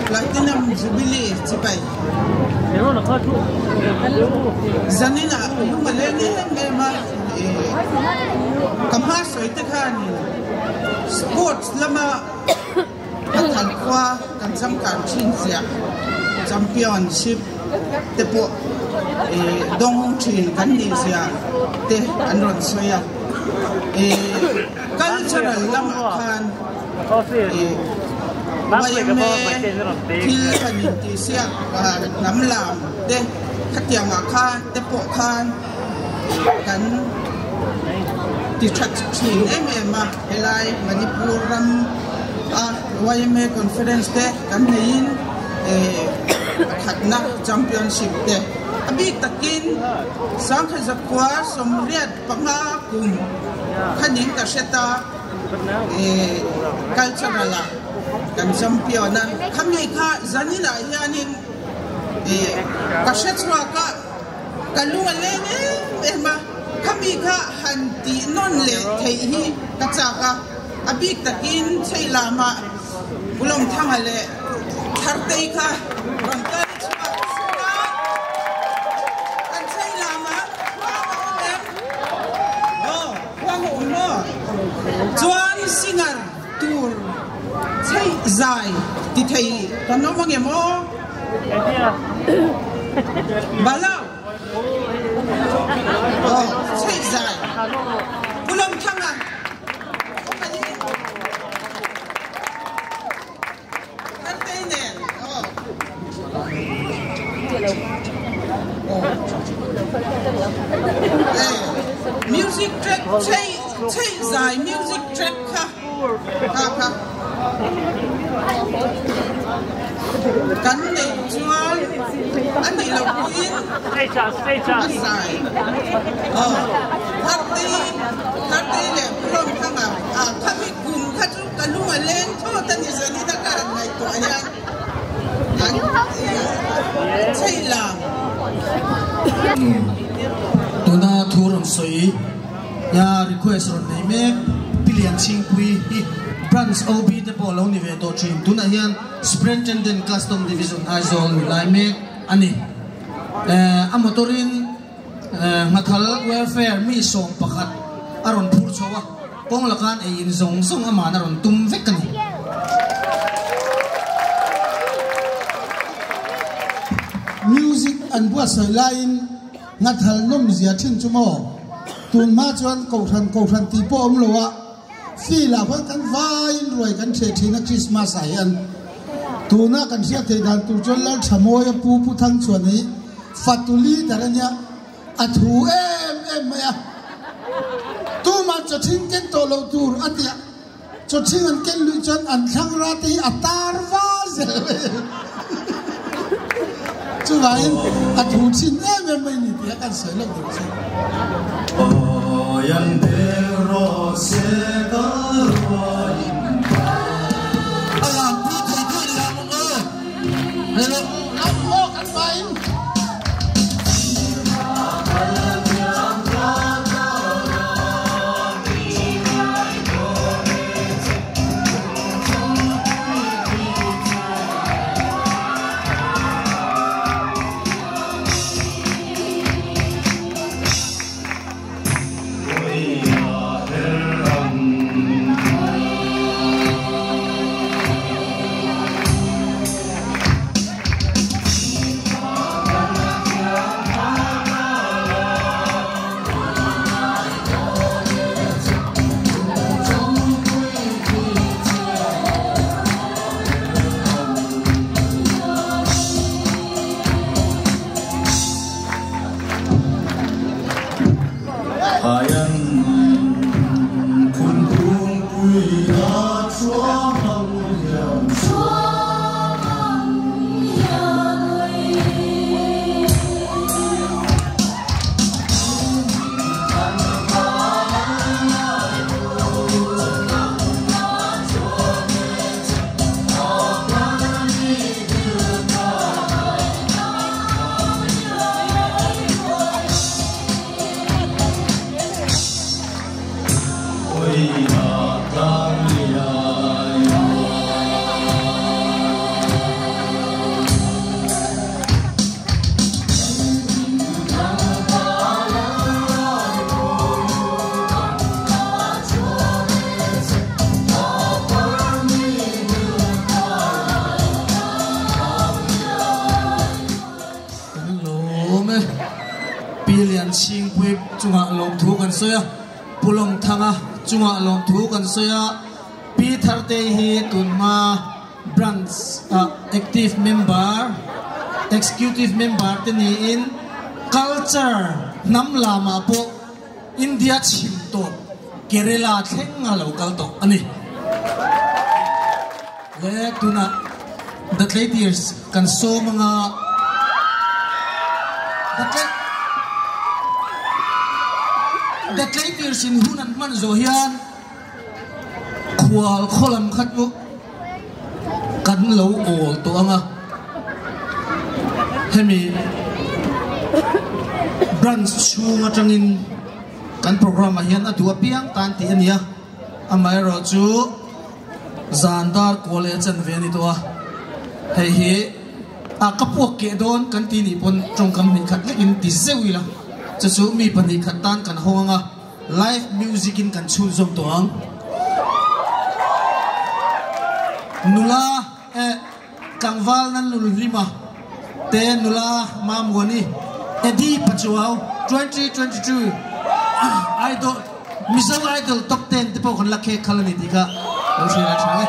Platinum Jubilee chibai zaninah lung a leng em em a, ka hma sawi te khanin sports lama Pathan khua kan changkan thin ziah championship te pawh dawng thin kan nih zia te an rawn sawi a, cultural lamah khan yma thil han intihsiak hnam lam te khatiangah khan te pawh khan kan ti tha thin em em a, helai Manipur ram a yma conference te kan neiin pakhatna championship te a bik takin Sangkhazakua 85 kum khanin ka hre ta. Cultural ah kan champion a, khami kha zanin ah hianin ka hre chhuak a, ka lung a leng em em a, khami kha han tih nawn leh theih hi ka chak a, a bik takin Chheihlamah Ulawmthanga leh Thartei kha rawn kal chhuak sela, kan Chheihlamah khua a awm em? Aw. Khuang awm maw? Chuan singer tur chheih zai ti thei kan awm ang em aw? Balo. Aw, chheih zai. Pu Lawmthanga. Awm a ni. Thantei nen aw. Music track chei chei zai music track kha kha kha kan neih chuan a nih loh pawhin a zai aw Thantei Thantei leh Pu Lawmthanga khami kum kha chu Ka lung a leng thawt a ni zanin a ka han ngaihtuah hian an chheih lang. Tuna thu rawn sawi ya request rawn nei mek Pi Lianchhingpui hi Branch OB te pawh lo ni ve tawh thin. Tunah hian Superintendent Custom Division Aizawl ni lai mek a ni. A motor in Nghathal Welfare mi 11 a rawn phur chho a. Kawng lakan ei in zawng zawng aman a rawn tum vek a ni. Music an buatsaih laiin Nghathal nawmzia thin chu maw? Tun hma chuan Kohhran Kohhran tih pawh a awm lo a, field ah khuan kan vaiin ruai kan hreh thin a Christmas ah hian. Tuna kan hriat theih dan tur chuan Lalthamawia Pu Pu Thangchhuan hi fatu leader a nia. A thu em em mai a, tumah chawthing ken tawh loh tur a tia, chawthing an ken luih chuan an thlang ra te hi a tar var zel mai a, chuvangin a thu thin em em mai ni tih a kan sawi loh deuh chu. A lam pui thei thei lam ang e. Hello, lam aw kan vain. kan sawi a, Pu Lawmthanga chungah lawmthu kan sawi a, Pi Thartei hi tunhma Branch ah active member, executive member te niin culture hnam lamah pawh India chhim tawp Kerala thleng a lo kal tawh a ni. Le tunah The Tleitir's kan sawm anga The Tlei The Tleitir's in hun an hman zawh hian khual khaw lam kha chu kan lo awl tawh anga hemi branch chhung atangin kan program ah hian a duh apiang tan tih a ni a amaherawh chu zan dar kual leh a chanve a ni tawh a hei hi a ka puak keh dawn kan tih nih pawn tawngkam hnih khat lekin ti zeuh ila chu chu mi pahnih khat tan kan hawng anga. Live music in kan chhunzawm tawh ang. Nula eh tlangval nan lul hlima te nula Mamuani Eddie Pachuau 2022 Idol Mizo Idol top 10 te pawh kan la khek khal a ni tih kha lo hriat a tha e.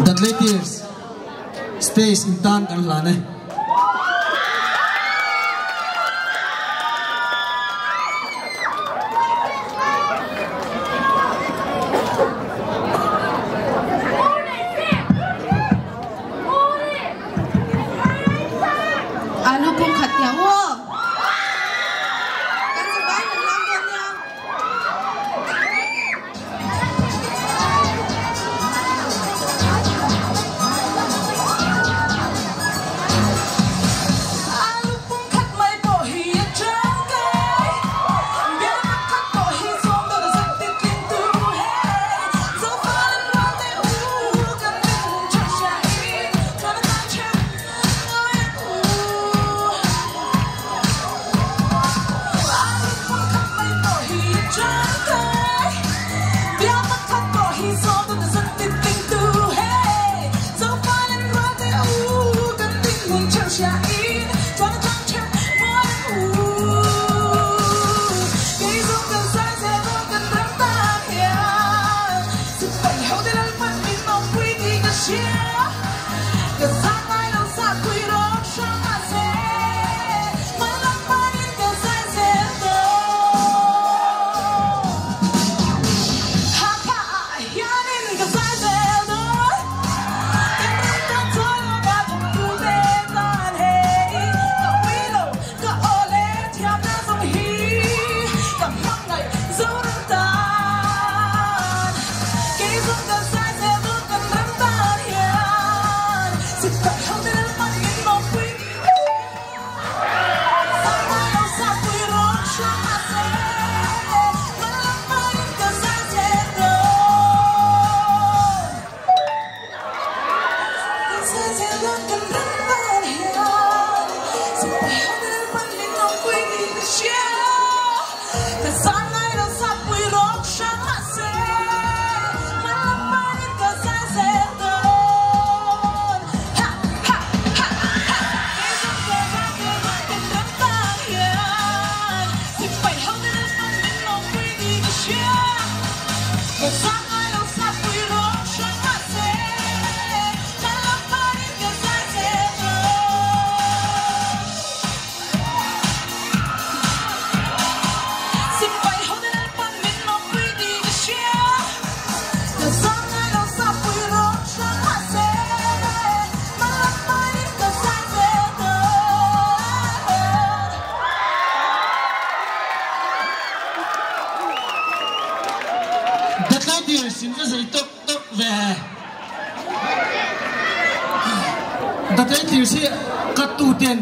The Ladies Stage in tan kan hlan e. Alu pum khat tiang aw. Kan zavai kan lam dawn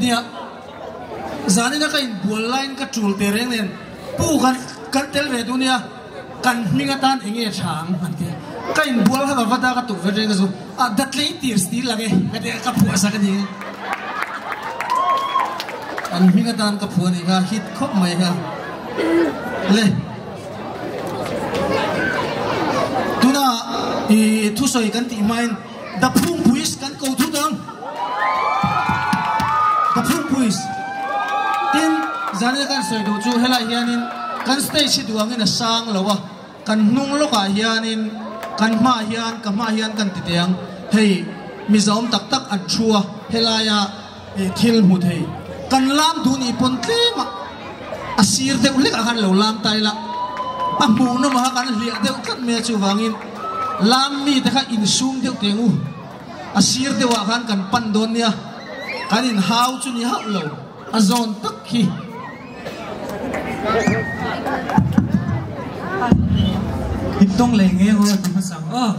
nia. Zanina ka inbual laiin ka tul teh reng nen pu kan kan tel ve duh nia kan hming atan eng nge tha ang an ti a ka inbual kha ka vat a ka tuk ve reng ka zu a datlei tir si lang e ka ti a ka phuah sak a ni an hming atan ka phuah nih kha hit khawp mai kha le tuna i thusawi kan tih hmain The Phungpuis kan ko thut ang. The Phungpuis. Zanin kan sawi duh chu helai hianin kan stage hi duh angin a sang lo a, kan hnung lawkah hianin kan hmaah hian ka hmaah hian kan ti teh ang, hei Mizoam tak tak an thu a, helaia thil hmu thei kan lam duh nih pawn tlem a, a sir deuh hlek ah khan lo lam ta ila, a hmuhnawm ah kha kan hliah deuh tlat mai a, chuvangin lam mite kha insum deuh teh ang u. A sir deuh ah khan kan pan dawn nia, kan in hau chu ni hauh lo, a zawn tak khi. Hiptawng leh nge aw ti hmasa ang aw.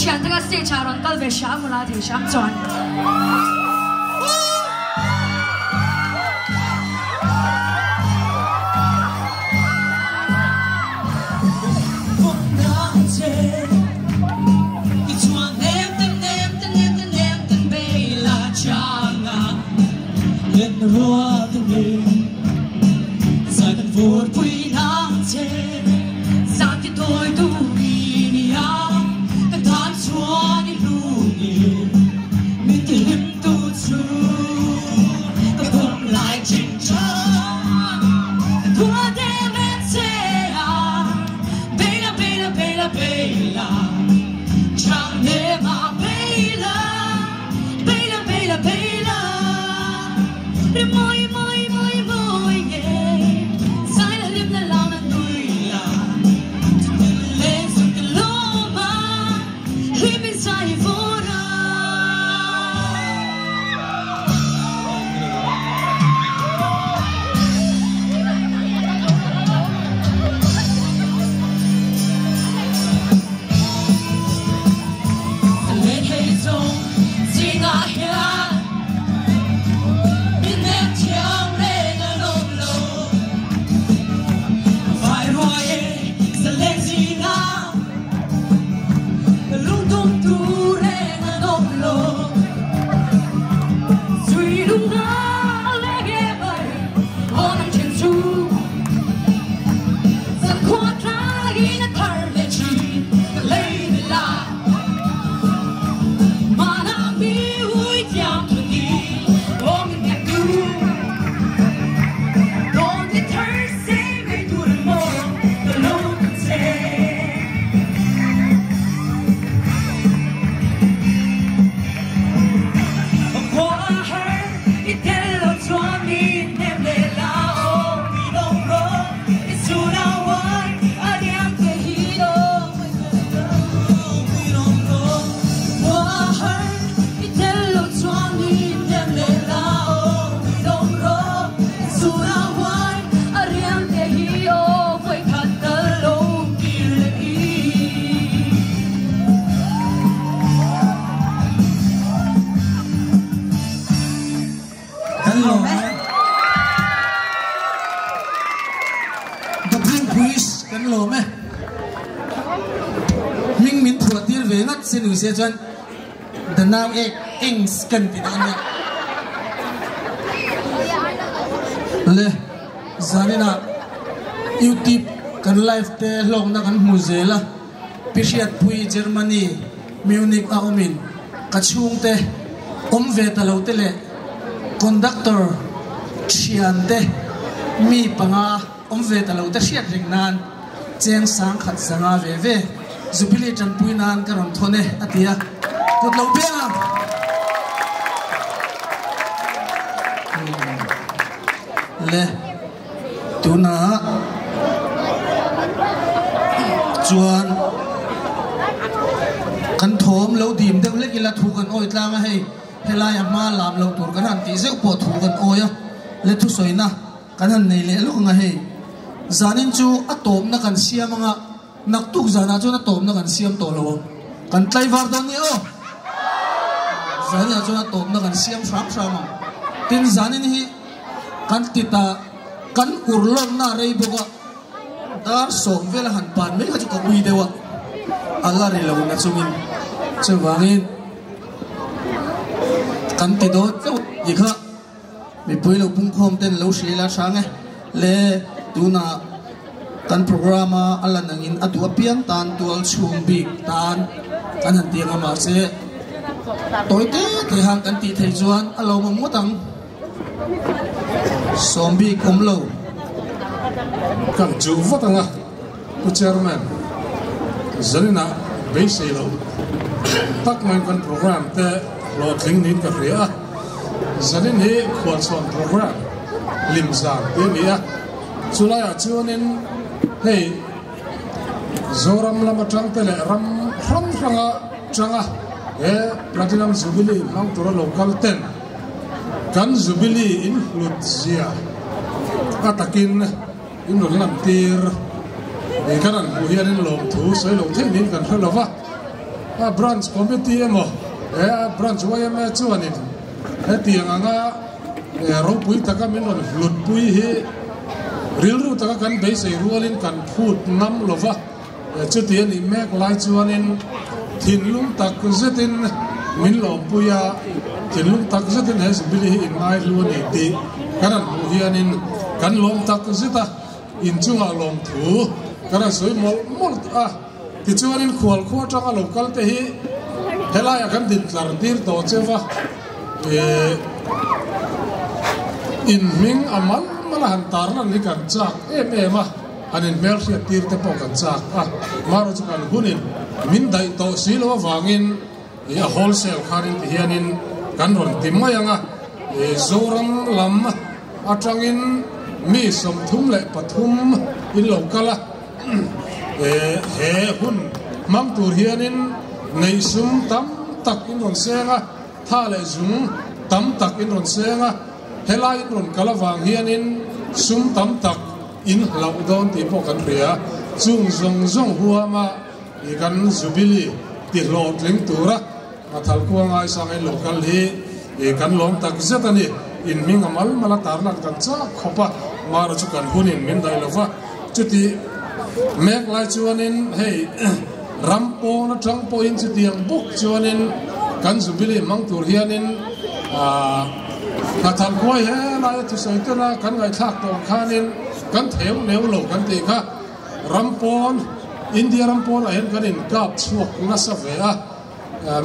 thiante kha stage ah rawn kal ve hram ula thei hram chuan. Kan lawm e. The Blue Boys kan lawm e. Hming min phuah tir ve ngat se ni se chuan The Now Ek Ings kan ti dawn nia. Le zaninah YouTube kan live te hlawkna kan hmu zel a. Pi Hriatpui Germany Munich a awmin ka chhungte awm ve ta lo te leh conductor thiante mi panga awm ve ta lo te hriat reng nan cheng sang khat zanga ve ve Jubilee tanpui nan ka rawn thawn e a ti a, kut lo piang ang. Le tunah chuan kan thawm lo dim deuh hlek ila thu kan awi tlang a hei helai a hma lam loh tur kan han tih zeuh pawh thu kan awi a le thusawina kan han nei leh lawk ang a hei zanin chu a tawpna kan siam anga Naktuk zanah chuan a tawpna kan siam tawh lo ang. Kan tlaivar dawn nia aw. Zaninah chuan a tawpna kan siam hram hram ang. Tin zanin hi kan ti ta kan ur lawkna a rei bawk a, dar sawm vela han pan mai kha chu ka ui deuh a, a la ri lo na chungin. Chuvangin kan ti dawn chauh tih kha Mipui lo pungkhawm ten lo hria ila hrang e. Le tunah kan program a a lan angin a duh apiang tan tual chhung bik tan kan han ti ang a mahse tawi te te hang kan tih theih chuan a lo awm ngawt ang. Sawm bik awm lo. Kan chuh vat ang a Pu Chairman, zaninah beisei loh tak maiin kan program te hlawhtling niin ka hria a. Zanin hi khualchhawn program hlim zan tih a ni a, chulaiah chuanin hei Zoram lam atang te leh ram hrang hranga tanga he Platinum Jubilee hmang tura lo kal ten kan Jubilee in hlut zia a takin in rawn lantir ni kan han hmuh hianin lawmthu sawi lo theih niin kan hre lo va. A Branch Committee emaw he Branch yma chuanin hetiang anga ropui taka min rawn hlutpui hi rilru taka kan beisei rualin kan phut ngam lova, chuti a nih mek lai chuanin thinlung tak zetin min lawmpui a, thinlung tak zetin he Jubilee hi inngaihlu a ni tih kan han hmuh hianin kan lawm tak zet a, inchungah lawmthu kan han sawi mawlh mawlh a. Tichuanin khual khua atanga lo kal te hi helaiah kan din tlar tir tawh cheu va, ih in hming a mal mal a han tar lan hi kan chak em em a, han in hmelhriat tir te pawh kan chak a, marawh chu kan hunin min daih tawh si lo avangin ih a wholesale khanin ti hianin kan rawn ti mai ang a, ih Zoram lam atangin mi 33 in lo kal a. He hun hmang tur hianin neih sum tam tak in rawn seng a, tha leh zung tam tak in rawn seng a, helai in rawn kal avang hianin sum tam tak in hlauh dawn tih pawh kan hria. Chung zawng zawng huama i kan Jubilee ti hlawhtling tura Nghathalkua ngaisang in lo kal hi kan lawm tak zet a ni. In hming a mal mal a tarlan kan chak khawp a, mara chu kan hunin min daih lo va. Chuti mek lai chuanin hei ram pawn atang pawhin chutiang bawk chuanin kan Jubilee hmang tur hianin Nghathalkhuai he laia thusawi tena kan ngaihthlak tawh khanin kan theu neu lo kan tih kha ram pawn India ram pawnah hian kan inkap chhuak nasa ve a.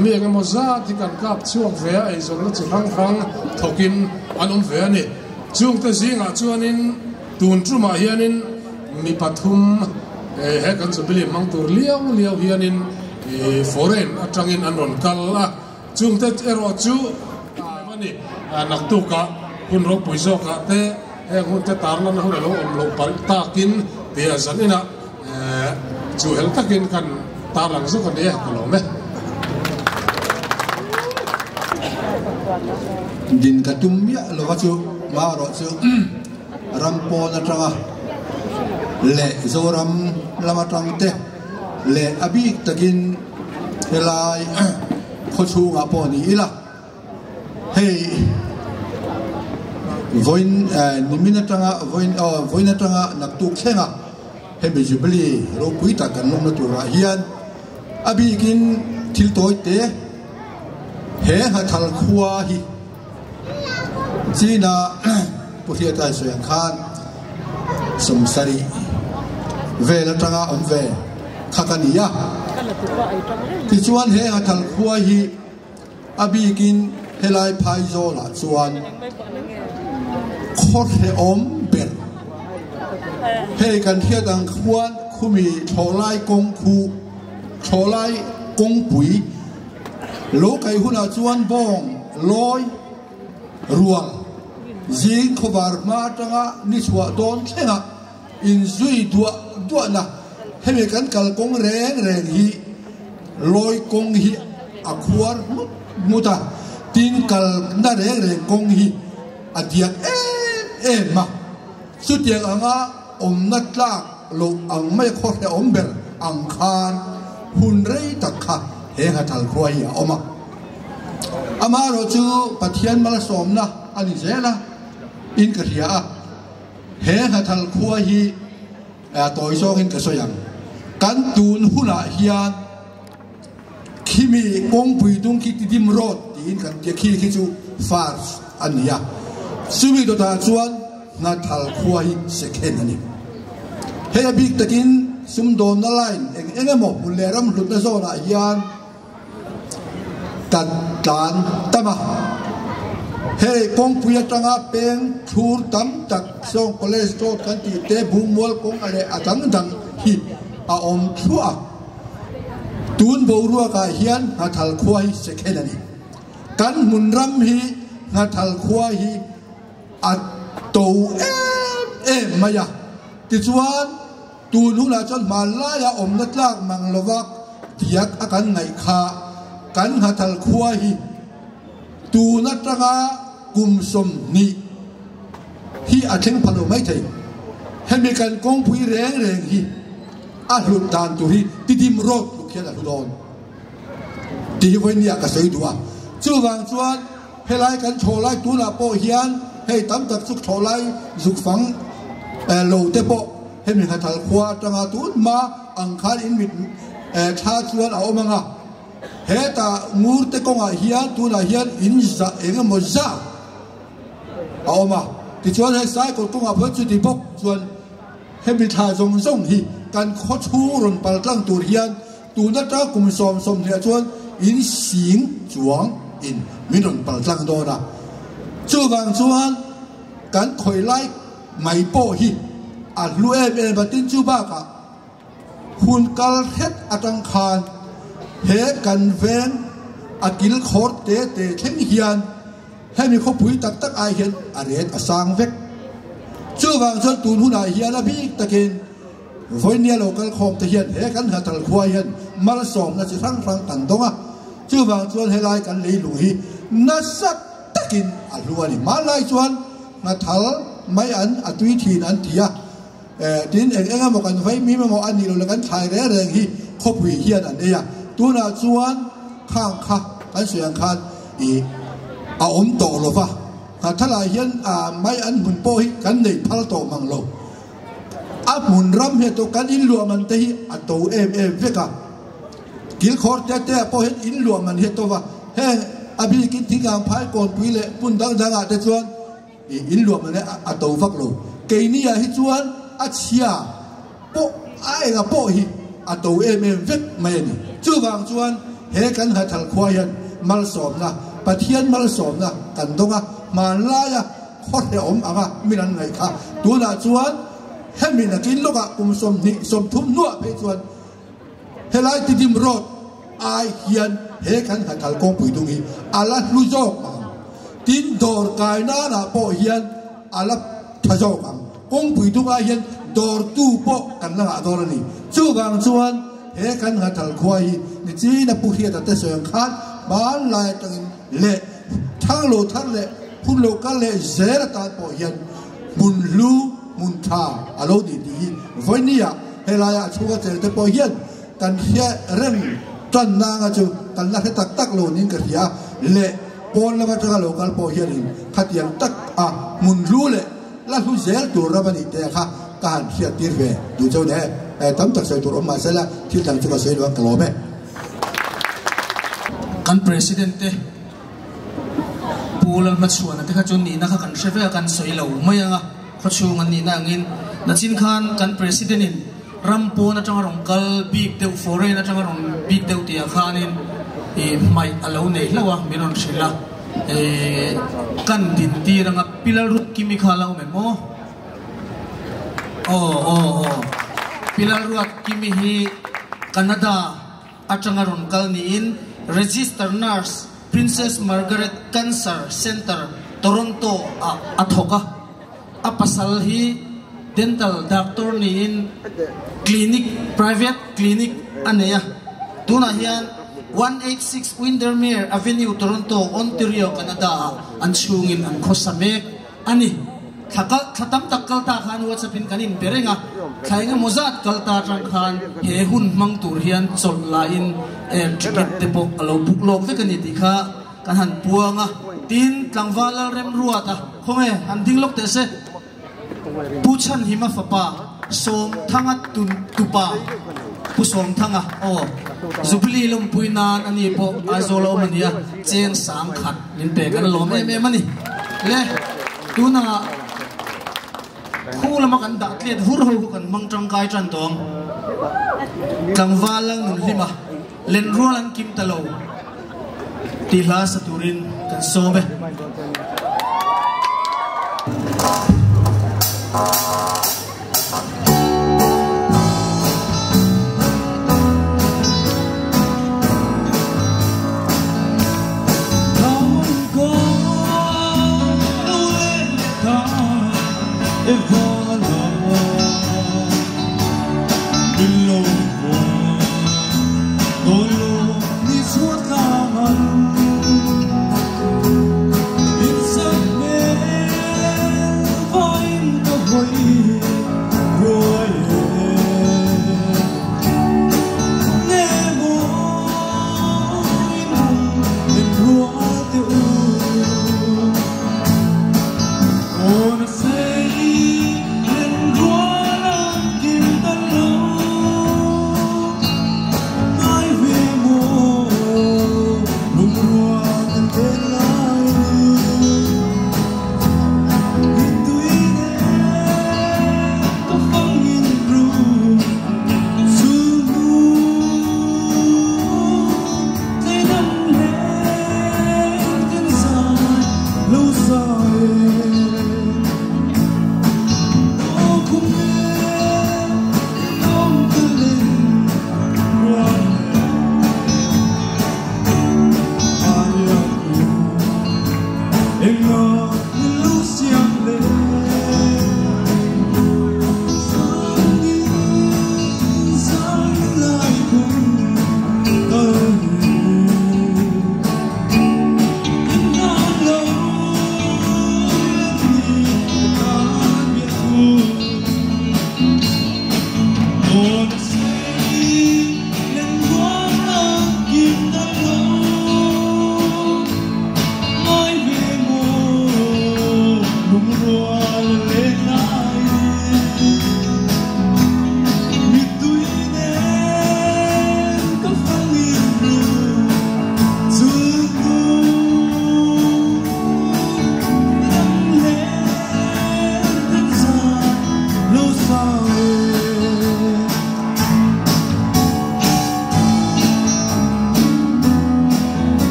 Mi eng emaw zat hi kan kap chhuak ve a, eizawnna chi hrang hrang thawkin an awm ve a ni. Chungte zingah chuanin tun tumah hianin mi pathum he kan Jubilee hmang tur liau liau hianin foreign atangin an rawn kal a. Chungte erawh chu a ni naktukah hun ropui zawkah te heng hunte tarlan hun a lo awm loh palh takin tia zan inah Chu hel takin kan tarlang zawk a ni e, ka lawm e. Din ka tum miah lova chu marawh chu ram pawn atanga leh Zoram lam atang te leh a bik takin helai khawchhungah pawh ni ila. Hei vawiin nimin atanga vawiin aw vawiin atanga naktuk thlenga hemi Jubilee ropui tak kan lawmna turah hian a bikin thil tawi te he Nghathal khua hi China Pu Hriata sawi ang khan 70 vel atanga awm ve kha ka ni a. Tichuan he Nghathal khua hi A bikin helai phaizawlah chuan khaw hrehawm ber hei kan hriat ang khuan khumi thlawhlai kawng khu thlawhlai kawngpui lo kai hunah chuan bawng lawi rual zing khawvar hma atanga ni chhuah dawn thlengah inzui duah duahna hemi kan kalkawng reng reng hi lawi kawng hi a khuar hmut hmut a, tin kalna reng reng kawng hi a diak em em a, chutiang anga awmna tlak loh ang mai khaw hrehawm ber ang khan hun rei tak kha he Nghathal khua hi a awm a. Amaherawhchu Pathian malsawmna a ni zel a, in ka hria a. He Nghathal khua hi tawi zawngin ka sawi ang. Kan tun hunah hian khimi kawngpui dung khi Tidim Road tiin kan tia khi khi chu first a ni a. Chumi dawtah chuan Nghathal khua hi second a ni. Hei a bik takin sumdawnna line eng eng emaw hmun leh ram hlutna zawnah hian Kan tlan tam a, hei kawngpui atanga peng thlur tam tak sawng college road kan tih te Bungmual kawng a leh a dang dang hi a awm thluah a, tun boruakah hian Nghathal khua hi second a ni. Kan hmun ram hi Nghathal khua hi a to em em mai a, tichuan Tun hunah chuan hmanlaia awmna tlak mang lova diak a kan ngaih kha kan Nghathal khua hi tun atanga kum 20 hi a thleng pha lo maithei. Hemi kan kawngpui reng reng hi a hlut dan tur hi Tidim Road tluk hian a hlu dawn. Tih hi vawinia ka sawi duh a. Chuvang chuan helai kan thlawhlai tunah pawh hian hei tam tak chu thlawhlai zuk fang lo te pawh hemi Nghathal khua atanga tun hma ang khan in mit thla chuan a awm ang a. Hetah ngur te kawngah hian tunah hian in za eng emaw zat a awm a. Tichuan hei cycle kawngah pawh chuti bawk chuan hemi thla zawng zawng hi kan khaw chhung rawn pal tlang tur hian Tun atanga kum 25 chuan in sing chuang in min rawn pal tlang dawn a, chuvang chuan kan khawi lai mai pawh hi a hlu em em a, tin chu bakah hun kal hret atang khan he kan veng a kil khawr te te thleng hian hemi khawpui tak tak ai hian a ret a sang vek. Chuvang chuan tun hunah hian a bik takin Vawinia lo kal khawm te hian he kan Nghathal khua hian malsawmna chi hrang hrang kan dawng a, chuvang chuan helai kan leilung hi nasa takin a hlu a ni. Hmanlai chuan Nghathal mai an a tui thin an ti a, tin eng eng emaw kan vei mim emaw a nih loh leh kan thlai reng reng hi khawpui hian an ei a, tunah chuan khang kha kan sawi ang khan ih a awm tawh lo va, Nghathalah hian mai an hmun pawh hi kan nei phal tawh mang lo. A hmun ram hi to kan in luah man te hi a to em em vek a, kil khawr te te ah pawh hian in luah man hi a to va, heng a bikin thingkang phai kawnpui leh hmun dang dang ah te chuan ih in luah man hi a to vak lo. Keini ah hi chuan a chhia pawh a enga pawh hi a to em em vek mai a ni. Chuvang chuan he kan Nghathal khua hian malsawmna, Pathian malsawmna kan dawng a, hmanlaia Khaw hrehawm anga min an ngaih kha. Tunah chuan hemi nakin lawkah kum 20, 30 hnuah phei chuan helai Tidim Road ai hian he kan Nghathal kawngpui dung hi a la hlu zawk ang. Tin, dawr kai nanah pawh hian a la tha zawk ang. Kawngpui dung ai hian dawrtu pawh kan la ngah dawn a ni. Chuvang chuan he kan Nghathal khua hi nichina Pu Hriata te sawi ang khan hmanlai atangin leh Thang lo thar leh hun lo kal leh zel atan pawh hian hmun hlu, hmun tha a lo ni tih hi vawinia helaia a chhunga chel te pawh hian kan hria reng tan nanga chu kan la hre tak tak lo niin ka hria leh pawn lam atanga lo kal pawh hianin khatiang tak a hmun hlu leh la hlu zel tur ram a nih te kha ka han hriat tir ve duh chauh ni e. Tam tak sawi tur awm mahse la thil dang chu ka sawi lo ang ka lawm e. Kan President te Pu Lalhmachhuana te kha chu nihna kha kan hre vek a, kan sawi lo mai ang a, khawchhung an nihna angin nachin khan kan President in ram pawn atanga rawn kal bik deuh, foreign atanga rawn bik deuh tih ah khanin ih hmaih a lo nei hlauh a, min rawn hrilh a, ih kan din tir anga Pi Lalruatkimi kha a la awm em aw? Aw aw aw Pi Lalruatkimi hi Canada atanga rawn kal niin Register Nurse Princess Margaret Cancer Centre, Toronto ah a thawk a. A pasal hi Dental Doctor niin Clinic, Private Clinic a nei a. Tunah hian 186 Windermere Avenue, Toronto, Ontario, Canada ah an chhungin an khawsa mek. A ni, thla kal, thla tam tak kal ta khan WhatsApp in kan inbe reng a, thla eng emaw zat kal ta atang khan he hun hmang tur hian chawlh lahin air ticket te pawh a lo book lawk vek a ni tih kha kan han puang a. Tin, tlangval Lalremruat a, khawnge, han ding lawk teh se, Pu Chhanhima fapa Sawmthanga tupa, Pu Sawmthanga, aw, Jubilee lawmpui nan a ni pawh Aizawl a awm a nia, cheng sang khat. Min pek an lawm em em a ni. Le, tunah khu lama kan dah tlet vur ho khu kan hmang tangkai tan tawh ang. Tlangval lal nun hlim a, len rual an kim ta lo tih hla sa turin kan sawm e.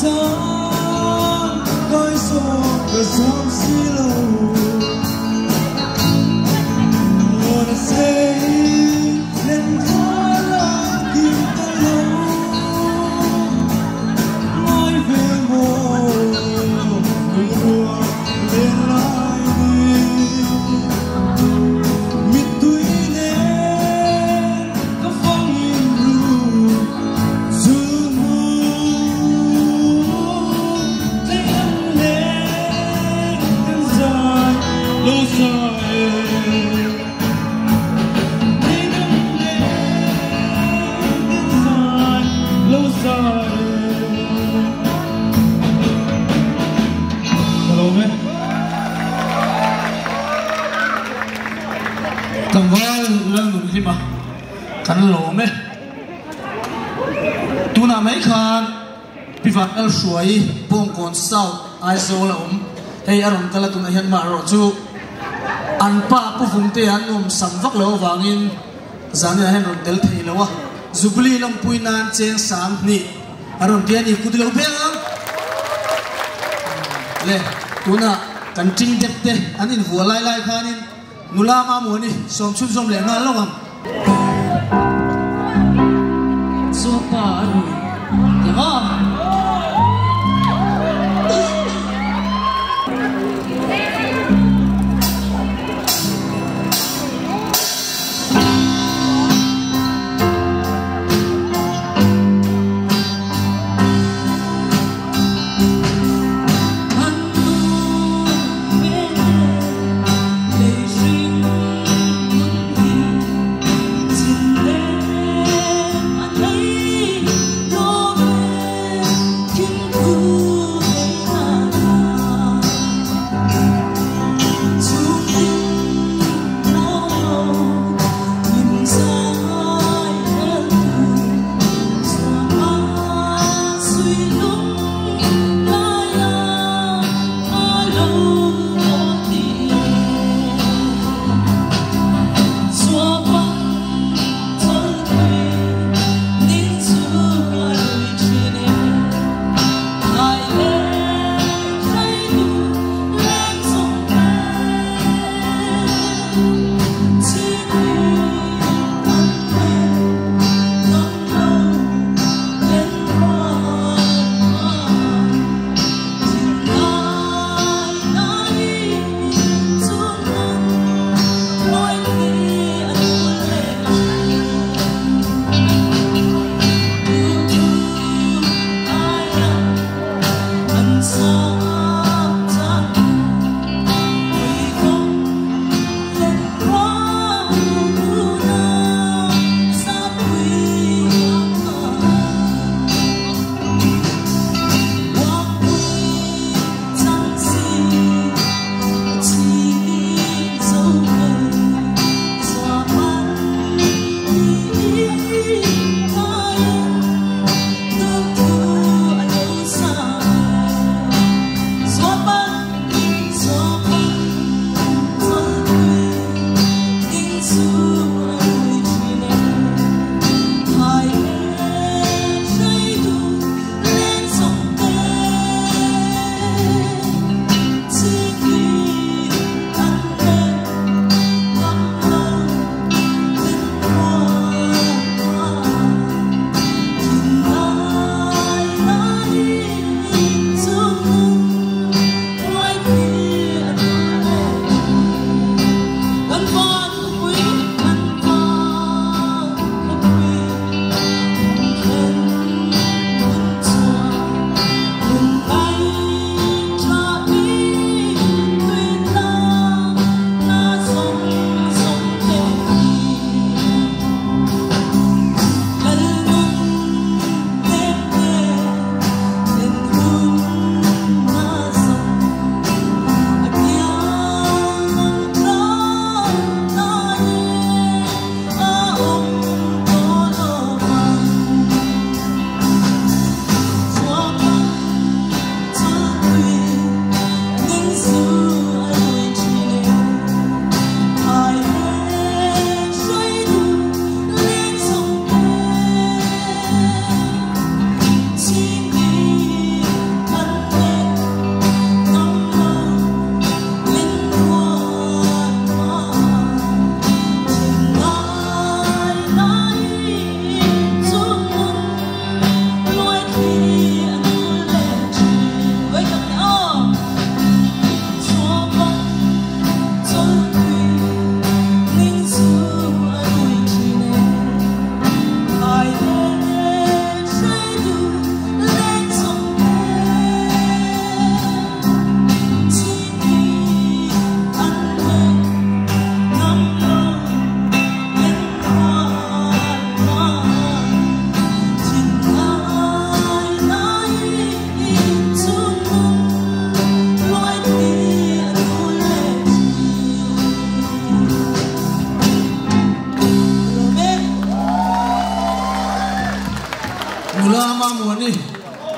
Sang kai so ka zam si lo Wanna say len khala kim ta lo Mai ve mo rua len lai ni Mit tui len ka fang in ru Zu mu Len len kan zai lo sai Tlangval lal nun hlim a kan lawm e. Tunah mai khan Pi Vanlal Hruai Bawngkawn South Aizawl a awm. Hei a rawn kal a tunah hian mah erawh chu an pa Pu Vungte an nuam sam vak lo avangin zaninah hian rawn tel thei lo a. Jubilee lawmpui nan cheng sang hnih a rawn ti a ni. Kut lo beng ang le tunah kan ting dep te an invuah lai lai khanin nula Mamuani sawm chhunzawm leh nghal lo ang. Zuapa a rui ti maw?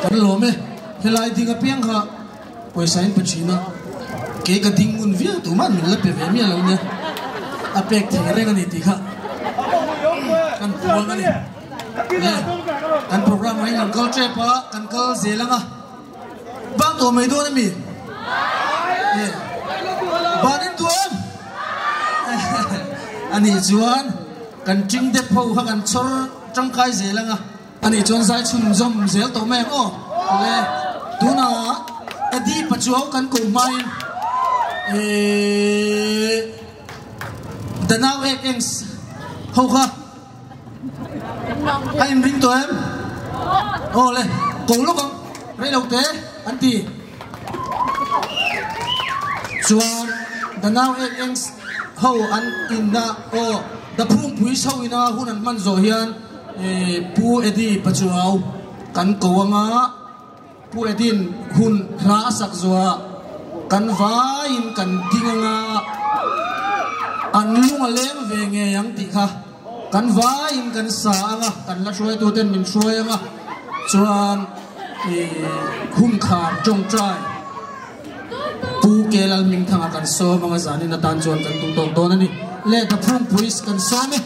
Kan lawm e. Helai ding apiang kha pawisa in pe thin a, kei ka ding ngun viau tuman min la pe ve miah lo nia. A pek thei reng a ni tih kha kan puang a ni. Le kan program ah hian kan kal tep a, kan kal zel ang a. Bang tawh mai dawn a mi? Le ban in duh em? A nih chuan kan ting dep ho kha kan chhawr tangkai zel ang a. Ani chuan zai chhun zawm zel tawh mai ang aw. Le tunah Eddie Pachuau kan ko hmain eehh The Nau Ek Engs ho kha a inring tawh em? Aw le ko lawk ang rei lo te an ti. Chuan The Nau Ek Engs ho an inna aw The Phungpui chho ina hun an hman zawh hian Pu Eddie Pachuau kan ko anga Pu Eddie-in hun hla a sak zuah kan vaiin kan ding anga an lung a leng ve ngei ang tih kha kan vaiin kan sa anga kan la hruaituten min hruai anga chuan humkhar tawngtai Pu Kelal Hmingthanga kan sawm anga zanin atan chuan kan duh tawk dawn a ni. Lehkha phungpui kan sawm e.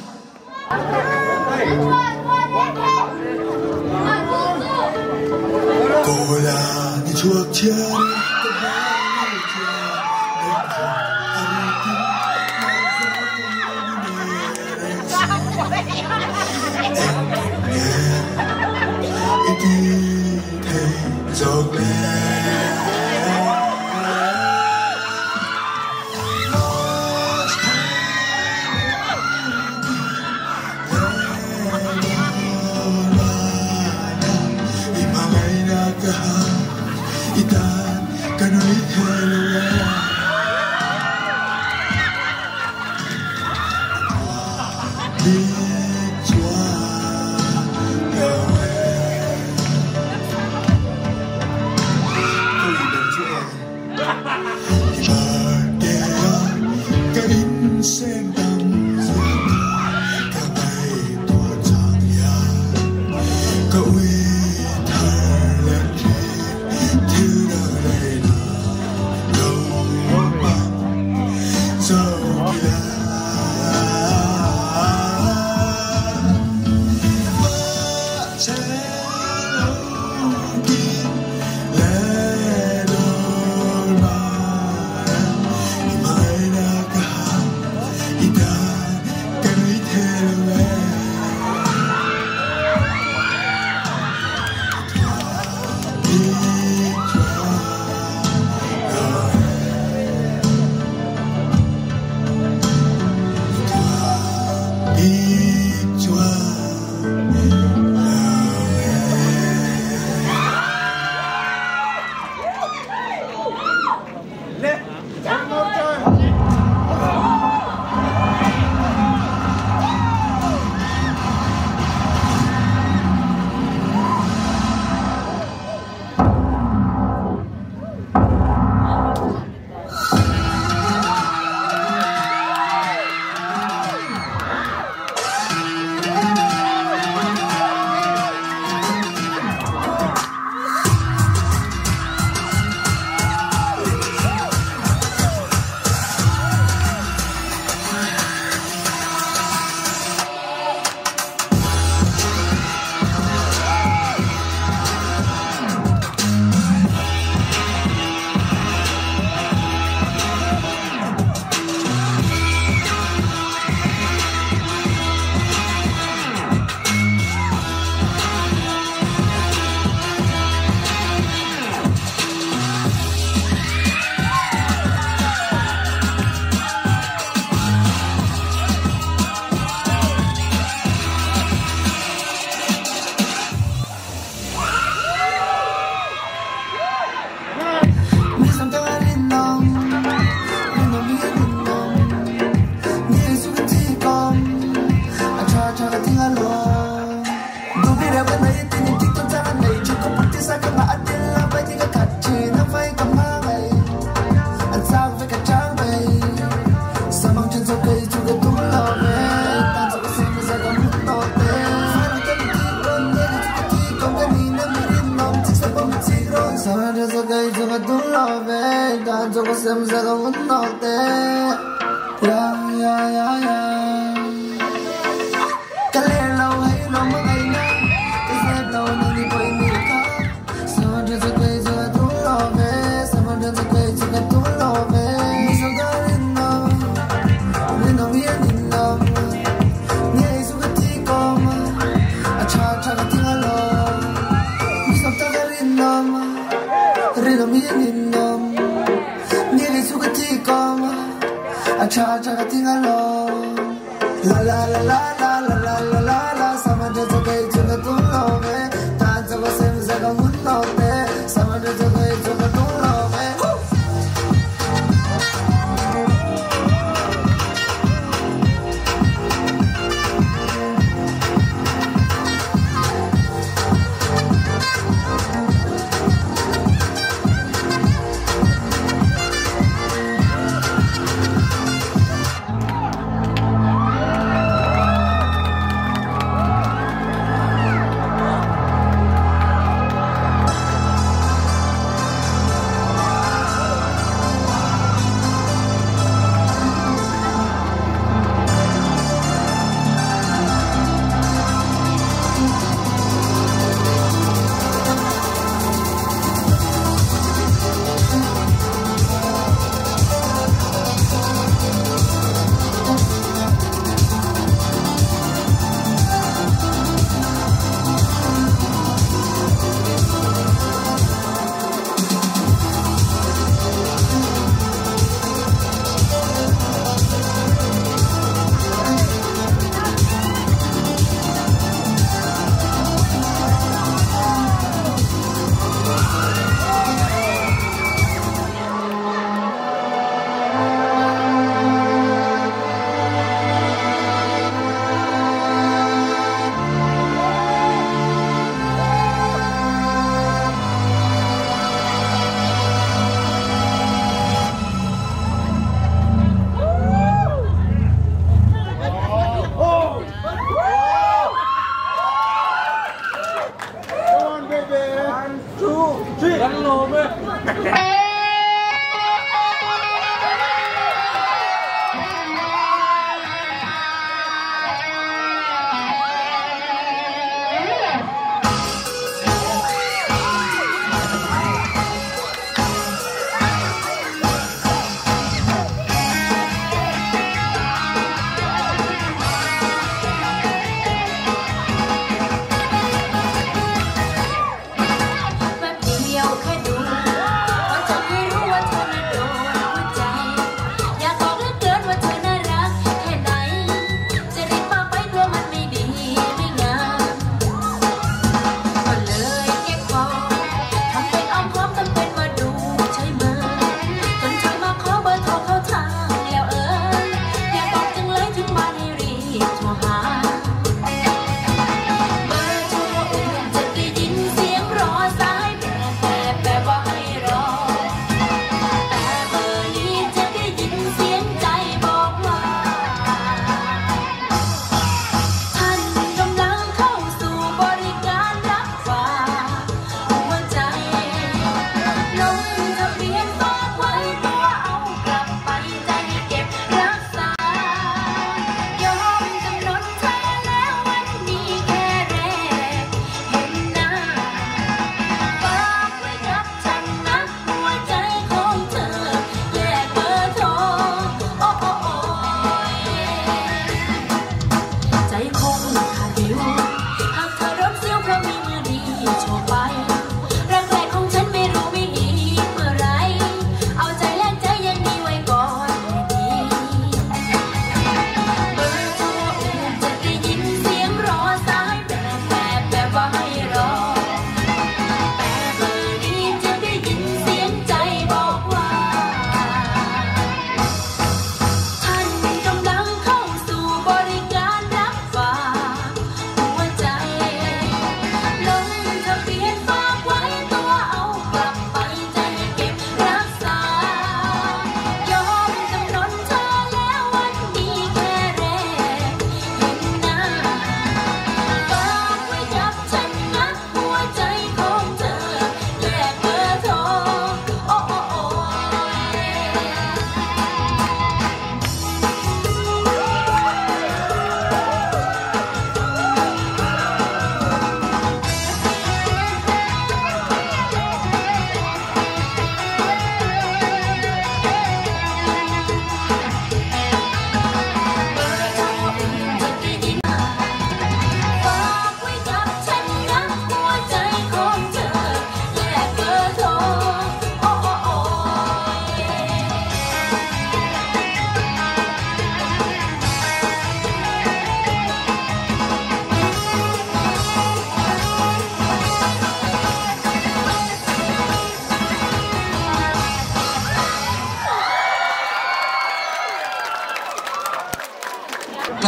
แป๊บเดียวแค่ดู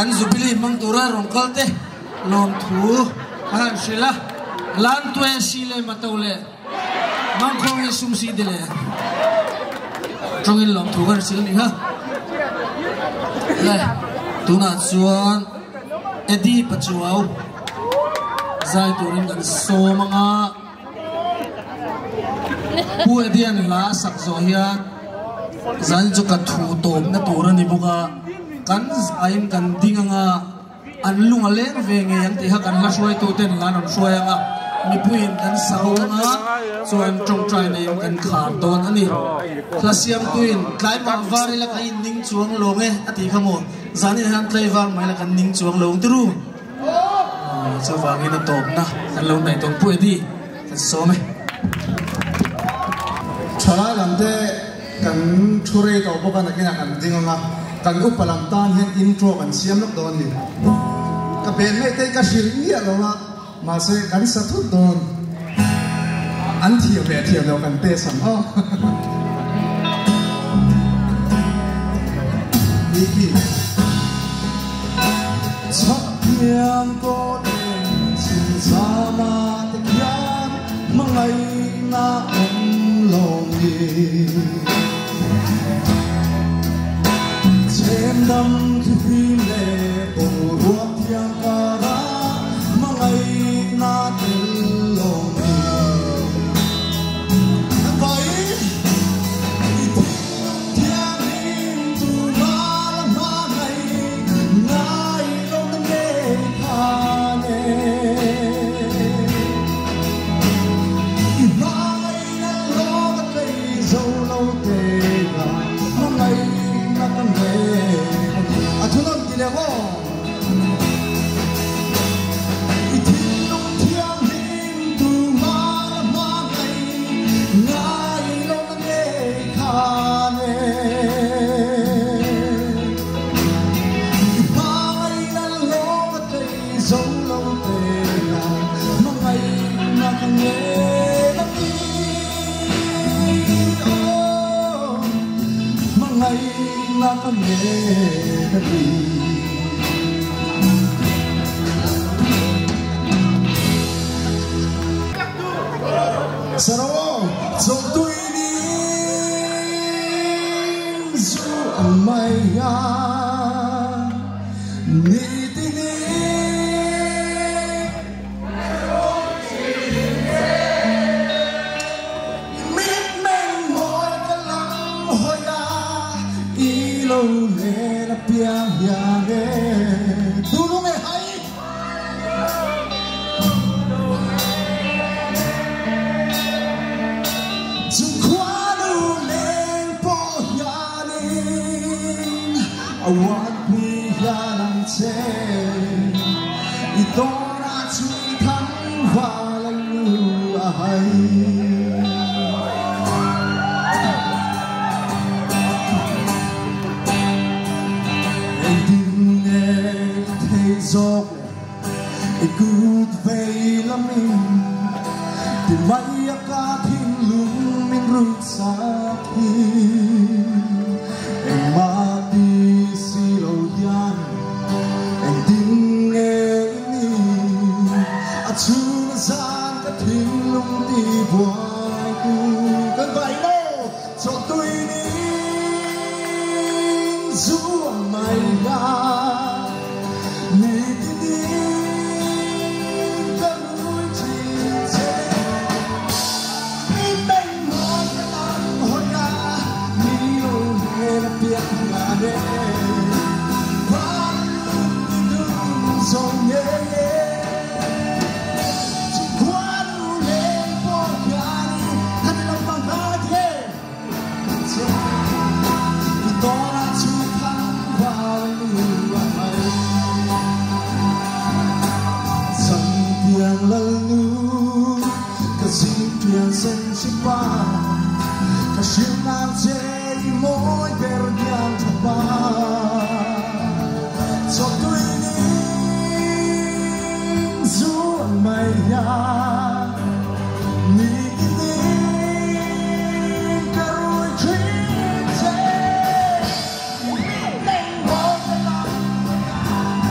Kan Jubilee hmang tura rawn kal te lawmthu a han hrilh a, Lantue si le Mato le Mangkhawng hi sum si ti le tawngin lawmthu kan hrilh a ni kha. Le tunah chuan Eddie Pachuau zai turin kan sawm anga Pu Eddie-a'n hla a sak zawh hian zan chu ka thu tawpna tur a ni bawk a, kan zaiin kan ding anga an lung a leng ve ngei ang tih kha kan hla hruaituten hla an rawn hruai anga mipuiin kan sa ho anga chuan tawngtai neiin kan khar dawn a ni. Hla siamtuin tlaimah var ila kan inning chuang lawng e a tih kha maw zanin hian tlaivar mai ila kan ning chuang lo ang tiru. Chuvangin a tawpna kan lo naih tawn pui a ni, kan sawm e. Thalai lam te kan thu rei tawh bawk a, nakinah kan ding ang a, kan upa lam tan hian intro kan siam lawk dawn a ni. Ka ben mai te ka hrilh miah lo a, mahse kan sa thut dawn. An thiam leh thiam lo kan test ang aw. Niki. Chhakhiang kaw eng chhun zama te khian hmangaihna awm lo ni. Chhemdam thifim leh boruak thiang karah hmangaihna tel lo ni. I thinlung thianghlim tur a la hma ngai ngai lo na ngei khan e. I hmangaihna lawng a tlei zo lo te kha hmangaihna ka ngei a ni. A thunawn ti leh maw? I thinlung thianghlim tur a la hma ngai ngai lo na ngei khan e. I hmangaihna lawng a tlei zo lo te kha hmangaihna ka ngei a ni. Aw, hmangaihna ka ngei a ni. Sarawak chawlhtui ning zu ang mai a ni ti ni. Mit meng mawi ka lam hawi a i lo len a piang hian e tunung e hai. Chung khuanu leng pawh hianin a uanpui hian ang che i tawnah chhui thang val a lu a hai. Engtin nge i thei zawk le i kut vei lamin ti mai a ka thinlung min ruk sak hi. Engmah ti si lo hian engtin nge i ni a chhung a zan ka thinlung ti buai tu kan vai maw chawlhtui ning zu ang mai a ni ti ning ka rui thin che. Mi meng mawi ka lam hawi a ni lo hmel a piak hian e van lung ti dun zawng nge nge chung khuanu leng pawh hianin khat lam pang hma ti e i tawnah chhui thang val lu a hai. Changtiang lal nu ka zing pian sen chi pa ka hrilh nang che i mawi ber hian tha pa chawlhtui ning zu ang mai hian ni ti ning ka rui thin che. Mi meng mawi ka lam hawi a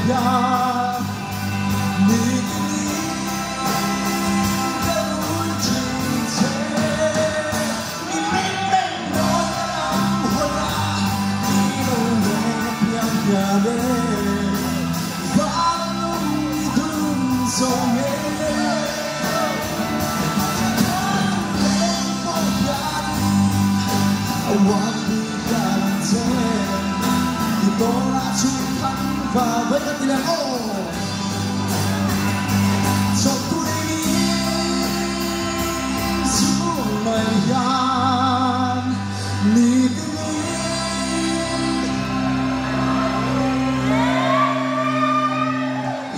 hian ni ka rui thin che i mit meng mawi ka lam hawi a i lo leng a piang hian e van lung i dun zo nge và với các tỷ lệ ô cho tôi xuống mây hian ni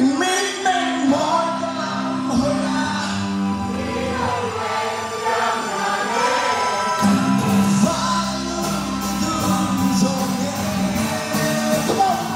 mình mình mọi làm hồi Come on.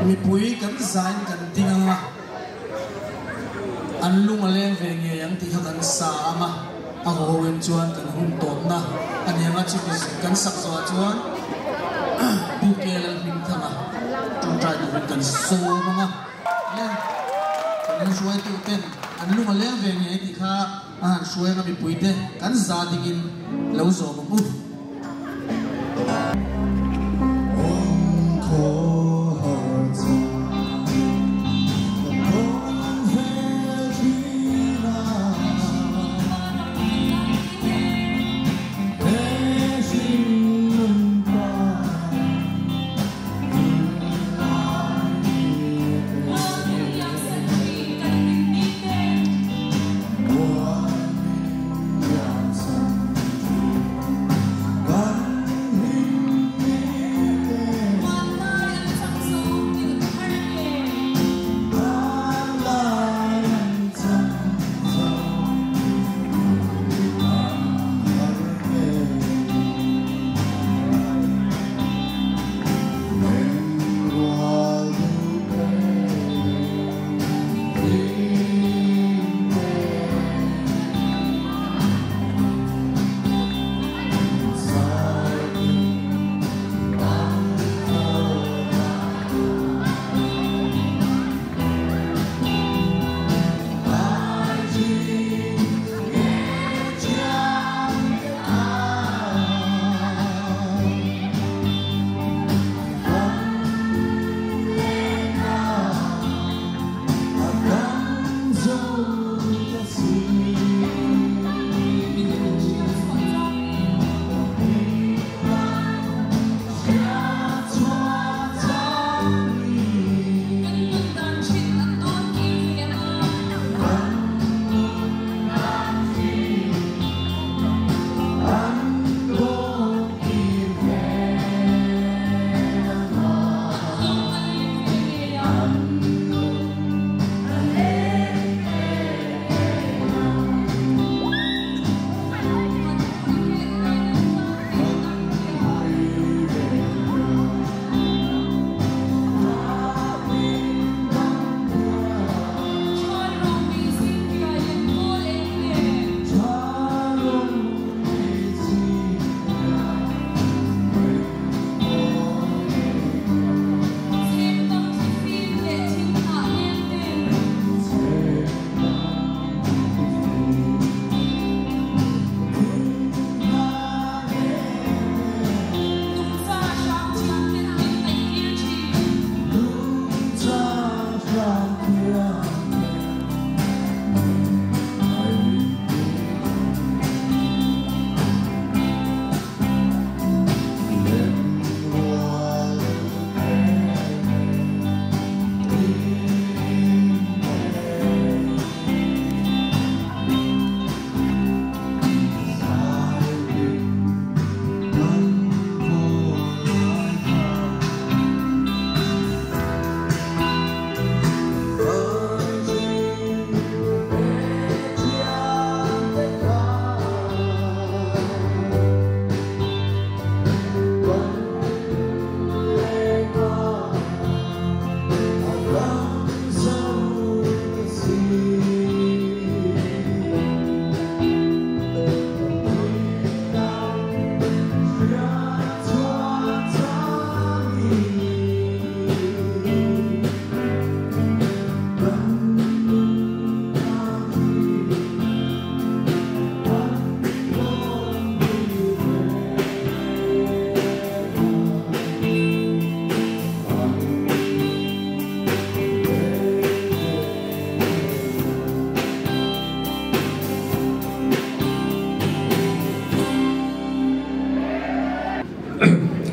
Mipui kan zain kan ding ang a, an lung a leng ve ngei ang tih kha kan sa ang a, a haw-in chuan kan hun tawpna a ni ang a, chumi kan sak zawhah chuan Pu Lalhmingthanga tawngtai turin kan sawm ang a, le kan hruaituten an lung a leng ve ngei tih kha a han hruai ang a, mipuite kan za dingin lo zawm ang u.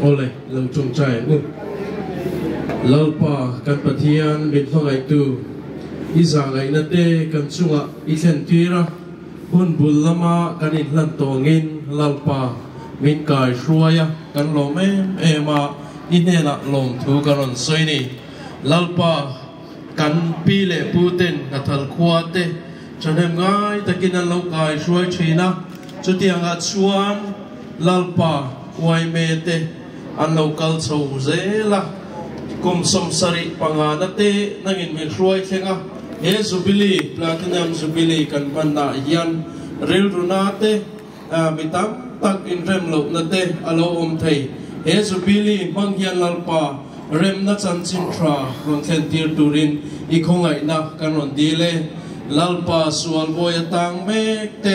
Awle, lo tawngtai ang u. Lalpa kan Pathian min hmangaihtu, i zahngaihna te kan chungah i thlen tir a, hun bul lama kan inhlan tawngin Lalpa min kai hruai a, kan lawm em em a, i hnenah lawmthu kan rawn sawi ni. Lalpa kan pi leh pu ten hnathal khua te thahnem ngai takin an lo kai hruai thin a, chutiangah chuan Lalpa uaime te an lo kal chho zel a. Kum 75 na te nangin min hruai thleng a, he Jubilee, Platinum Jubilee kan hmanna ah hian rilru na te, mi tam tak inrem lohna te a lo awm thei. He Jubilee hmang hian Lalpa remna chanchin tha rawn thlen tir turin i khawngaihna kan rawn dil e. Lalpa sual bawi atang mek te,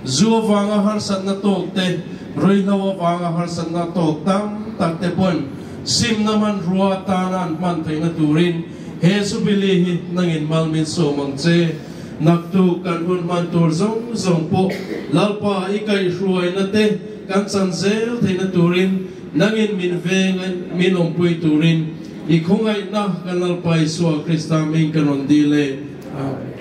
zu avanga harsatna tawk te, ruihhlo avanga harsatna tawk tam tak te pawhin simna hmanrua atana an hman theihna turin he Jubilee hi nangin mal min sawm ang che. Naktuk kan hun hman tur zawng zawng pawh Lalpa i kaihhruaina te kan chan zel theihna turin nangin min veng min awmpui turin i khawngaihna kan Lalpa Isua Krista hming kan rawn dil e. Amen.